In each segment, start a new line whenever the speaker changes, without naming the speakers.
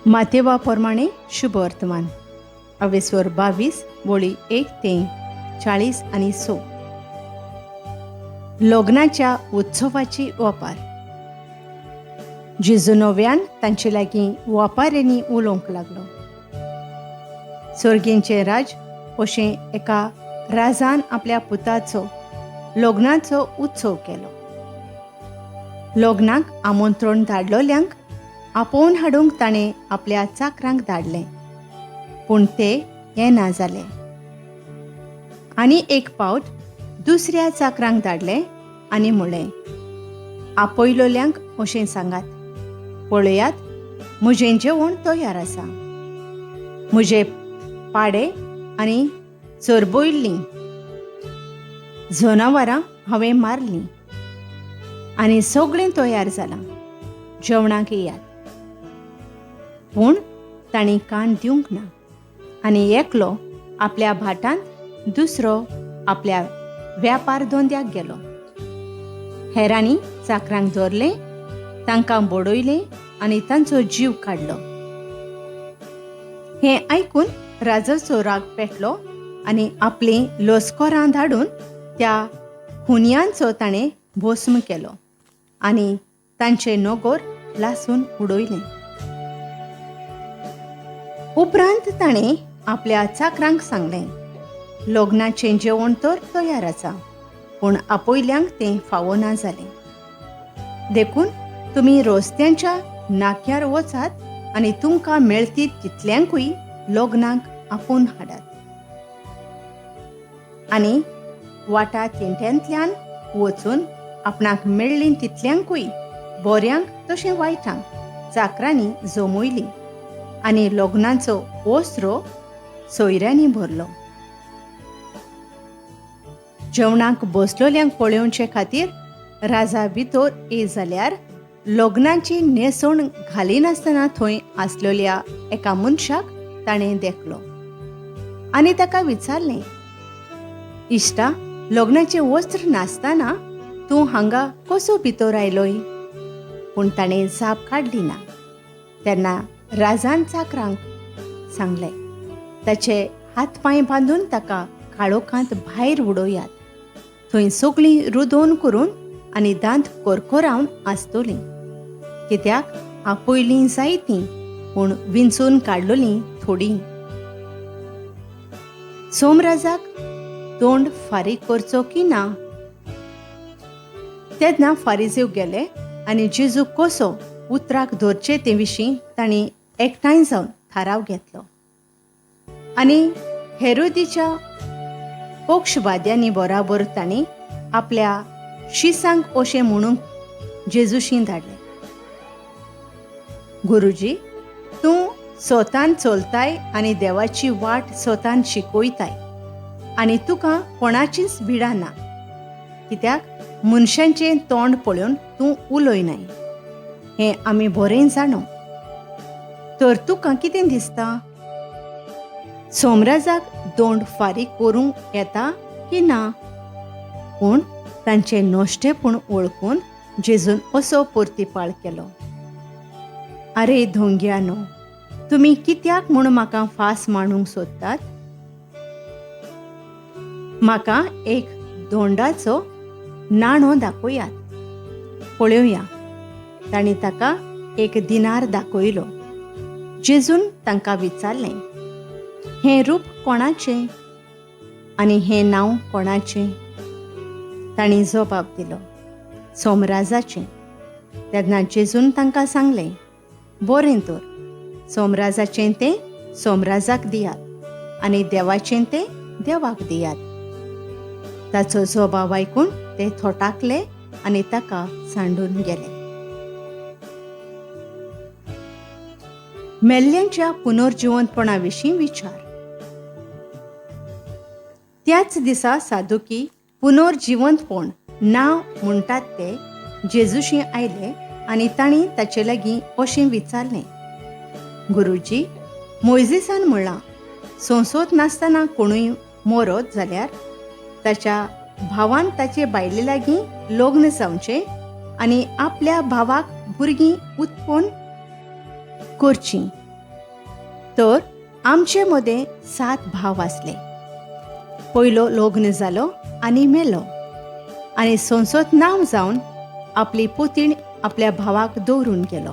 मातेवा प्रमाणे शुभ वर्तमान अवेस्वर 22 वळी 1 ते 40 आनी 6. लग्नाच्या उत्सवाची ओपार. जेजू नव्यान तांचे लागीं ओपाऱ्यांनी उलोवंक लागलो. सर्गींचें राज अशें एका राजान आपल्या पुताचो लग्नाचो उत्सव केलो. लग्नाक आमंत्रण धाडलोल्यांक आपोवन हाडूंक ताणें आपल्या चाकरांक धाडलें, पूण ते येना जाले. आनी एक पावट दुसऱ्या चाकरांक धाडलें आनी म्हणलें, आपयलोल्यांक अशें सांगात, पळयात म्हजें जेवण तयार आसा, म्हजे पाडे आनी चरबयल्लीं जनावरां हांवें मारलीं आनी सगळें तयार जालां, जेवणाक येयात. पूण तांणी कान दिवंक ना आनी एकलो आपल्या भाटांत, दुसरो आपल्या व्यापार धंद्याक गेलो. हेरांनी चाकरांक धरलें, तांकां बडयलें आनी तांचो जीव काडलो. हें आयकून राजाचो राग पेटलो आनी आपलीं लश्करां धाडून त्या खुनयांचो ताणें भस्म केलो आनी तांचें नगर लासून उडयलें. उपरांत ताणें आपल्या चाकरांक सांगलें, लग्नाचें जेवण तर तयार आसा, पूण आपयल्यांक तें फावना जालें. देखून तुमी रस्त्यांच्या नाक्यार वचात आनी तुमकां मेळतीत तितल्यांकूय लग्नाक आपोवन हाडात. आनी वाटा तेंट्यांतल्यान वचून आपणाक मेळ्ळीं तितल्यांकूय, बऱ्यांक तशें वायटांक, चाकरांनी जमयलीं आनी लग्नाचो ओसरो सोयऱ्यांनी भरलो. जेवणाक बसलोल्यांक पळोवचे खातीर राजा भितर ये जाल्यार लग्नाची न्हेसवण घालिनासतना थंय आसलेल्या एका मनशाक ताणें देखलो आनी ताका विचारलें, इश्टा, लग्नाचें वस्त्र नासतना तूं हांगा कसो भितर आयलोय? पूण ताणें जाप काडली ना. तेन्ना राजान चाकरांक सांगलें, ताचे हात पांय बांदून ताका काळोखांत भायर उडोयात, थंय सगळीं रुदोन करून आनी दांत करकरावन आसतलीं, कित्याक आपयलीं जायतीं पूण विंचून काडलोलीं थोडीं. सोमराजाक तोंड फारीक करचो की ना? तेन्ना फारिजेव गेले आनी जेजू कसो उतराक धरचे ते विशीं तांणी एकठांय जावन थाराव घेतलो आनी हेरोदीच्या पक्षवाद्यांनी बराबर तांणी आपल्या शिसांक अशें म्हणूंक जेजूशी धाडलें, गुरुजी, तूं स्वतान चलताय आनी देवाची वाट स्वतान शिकयताय आनी तुका कोणाचीच भिडा ना, कित्याक मनशांचें तोंड पळोवन तूं उलयनाय, हें आमी बरें जाणो. तर तुका कितें दिसता, सोमराजाक दोंड फारीक करूंक येता की ना? पूण तांचें नश्टेपण वळखून जेजून असो परतीपाळ केलो, आरे धोंग्यानो, तुमी कित्याक म्हूण म्हाका फास मांडूंक सोदतात? म्हाका एक धोंडाचो नाणो दाखयात, पळोवया. तांणी ताका एक दिनार दाखयलो. जेजून तांकां विचारलें, हें रूप कोणाचें आनी हें नांव कोणाचें? तांणी जबाब दिलो, सोमराजाचें. तेन्ना जेजून तांकां सांगलें, बरें तर, सोमराजाचें तें सोमराजाक दियात आनी देवाचें तें देवाक दियात. ताचो जबाब आयकून ते थोटाकले आनी ताका सांडून गेले. मेल्ल्यांच्या पुनर्जिवंतपणा विशीं विचार. त्याच दिसा सादुकी पुनर्जिवंतपण ना म्हणटात ते जेजूशी आयले आनी तांणी ताचे लागीं अशें विचारलें, गुरुजी, मोयजेसान म्हणलां, संसोद नासतना कोणूय मरत जाल्यार ताच्या भावान ताचे बायले लागीं लग्न जावचें आनी आपल्या भावाक भुरगीं उत्पन्न करचीं. तर आमचे मदें 7 भाव आसले. पयलो लग्न जालो आनी मेलो आनी संसद नांव जावन आपली पुतीण आपल्या भावाक दवरून गेलो.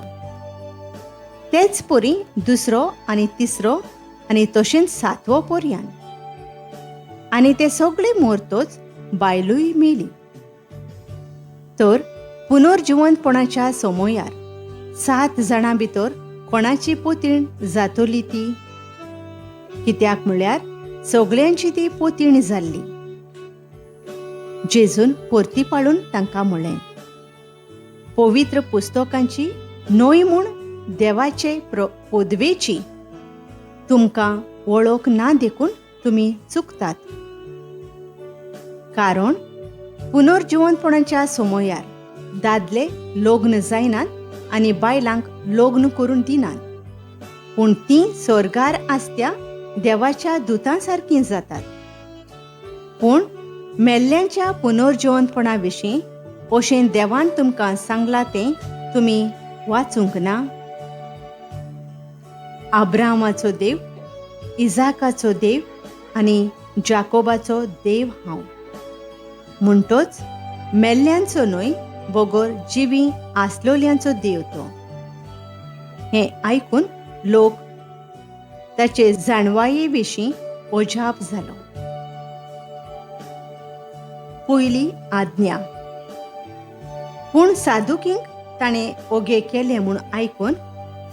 तेच परी दुसरो आनी तिसरो आनी तशेंच 7वो पर्यान, आनी ते सगळे मोरतोच बायलूय मेली. तर पुनर्जिवंतपणाच्या समयार 7 जाणां भितर कोणाची पोतीण जातली ती? कित्याक म्हळ्यार सगळ्यांची ती पोतीण जाल्ली. जेजून परती पाळून तांकां म्हळें, पवित्र पुस्तकांची न्हय म्हूण देवाचे पदवेची तुमकां वळख ना देखून तुमी चुकतात. कारण पुनर्जिवंतपणाच्या समयार दादले लग्न जायनात आनी बायलांक लग्न करून दिनात, पूण तीं स्वर्गार आसत्या देवाच्या दुतां सारकीं जातात. पूण मेल्ल्यांच्या पुनर्जिवंतपणा विशीं अशें देवान तुमकां सांगलां तें तुमी वाचूंक ना? आब्रामाचो देव, इजाकाचो देव आनी जाकोबाचो देव हांव. म्हणटोच मेल्ल्यांचो न्हय बगर जिवी आसलोल्यांचो देव तो. हें आयकून लोक ताचे जाणवाये विशीं अजाप जालो. पयली आज्ञा. पूण सादुकींक ताणें ओगे केलें म्हूण आयकून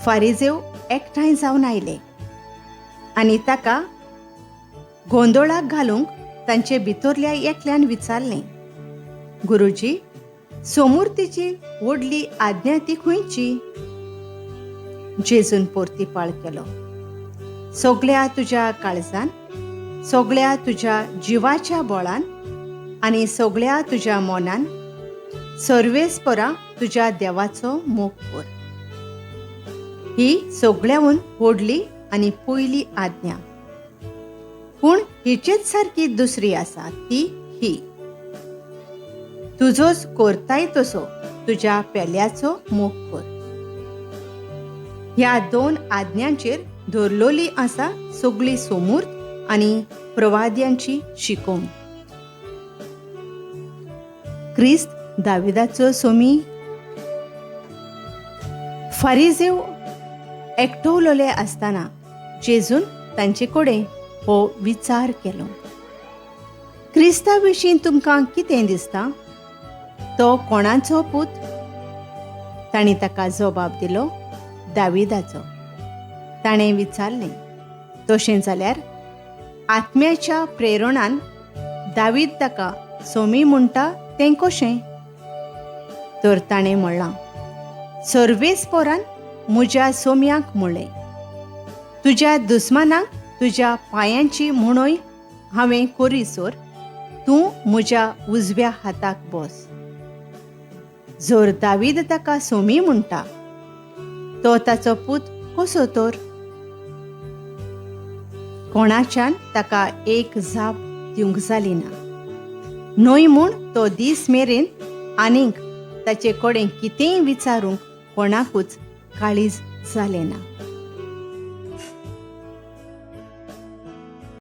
फारिजेव एकठांय जावन आयले आनी ताका गोंदोळाक घालूंक तांचे भितरल्या एकल्यान विचारलें, गुरुजी, सोमुर्तीची व्हडली आज्ञा ती खंयची? जेजून परतीपाळ केलो, सगळ्या तुज्या काळजान, सगळ्या तुज्या जिवाच्या बळान आनी सगळ्या तुज्या मनान सर्वेस्परा तुज्या देवाचो मोग कर. ही सगळ्याहून व्हडली आनी पयली आज्ञा. पूण हिचेच सारकी दुसरी आसा ती ही, तुजोच करताय तसो तुज्या पेल्याचो मोग कर. ह्या 2 आज्ञांचेर धरलोली आसा सगळी सोमूर्त आनी प्रवाद्यांची शिकोवण. क्रिस्त दाविदाचो सोमी. फारिजेव एकटवलोले आसतना जेजून तांचे कडेन हो विचार केलो, क्रिस्ता विशीं तुमकां कितें दिसता? तो कोणाचो पूत? तांणी ताका जबाब दिलो, दाविदाचो. ताणें विचारलें, तशें जाल्यार आत्म्याच्या प्रेरणान दावीद ताका सोमी म्हणटा तें कशें? तर ताणें म्हणलां, सर्वेस्परान म्हज्या सोम्याक म्हणलें, तुज्या दुस्मानाक तुज्या पांयांची म्हणय हांवें करीसर तूं म्हज्या उजव्या हाताक बस. जर दावीद ताका सोमी म्हणटा, तो ताचो पूत कसो तर? कोणाच्यान ताका एक जाप दिवंक जाली ना. न्हय म्हूण तो दीस मेरेन आनीक ताचे कडेन कितेंय विचारूंक कोणाकूच काळीज जालें ना.